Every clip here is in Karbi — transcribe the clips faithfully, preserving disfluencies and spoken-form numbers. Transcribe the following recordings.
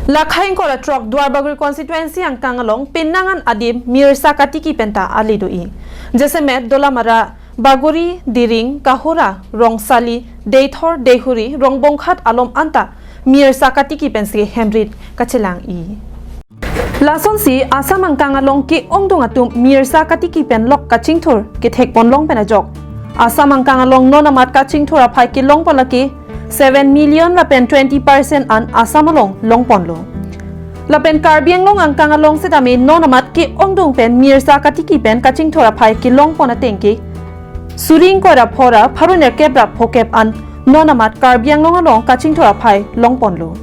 Lakhai ingkoi ra throk Duarbagori constituency angkang along penang an adim mirsa katiki penta ali do-i. Jasemet Dolamara, Bagori, Diring, Kahora, Rongsali, Deithor, Deihori, Rongbongkhat alom anta mirsa katiki pensi hemrit kachelang-i. Lasonsi Assam angkang along ke-ongdung atum mirsa katiki pen lok kachingthur kethek ponlong pen ajok, Assam angkang along non amat kachingthur aphai kelong pon lake seven million lapen twenty percent an Assam along long ponlo. Lapen Karbi Anglong angkang along setame non amat ke-ongdung pen mirsa katiki pen kachingthur aphai kelong pon ateng ke suri ingkoi ra pho ra pharo nerkep ra phokep an non amat Karbi Anglong along kachingthur aphai long ponlo.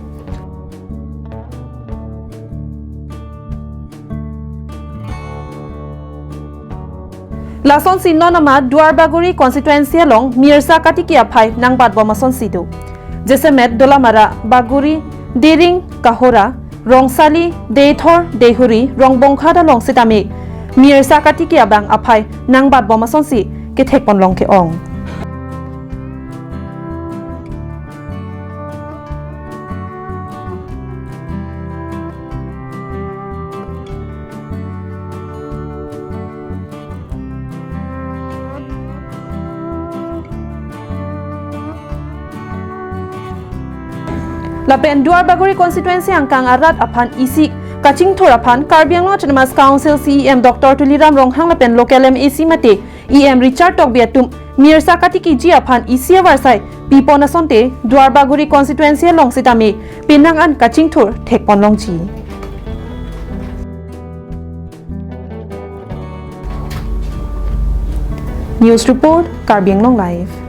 Lasonsi non amat Duarbagori constituency along mirsa katiki aphai nangbatbom asonsi do. Jasemet Dolamara, Bagori, Diring, Kahora, Rongsali, Deithor, Deihori, Rongbongkhat along setame mirsa katiki abang aphai nangbatbom asonsi kethek ponlong ke-ong. Lapen Duarbagori constituency angkang arat aphan isi kachingthur aphan Karbi Anglong Autonomous Council C E M Doctor Tuliram Ronghang lapen local M A C mate E M Richard Tokbi atum mirsa katikiji aphan isi avarsai pipon asonte Duarbagori constituency along sitame penang an kachingthur thekpon longji. News report, Karbi Anglong Live.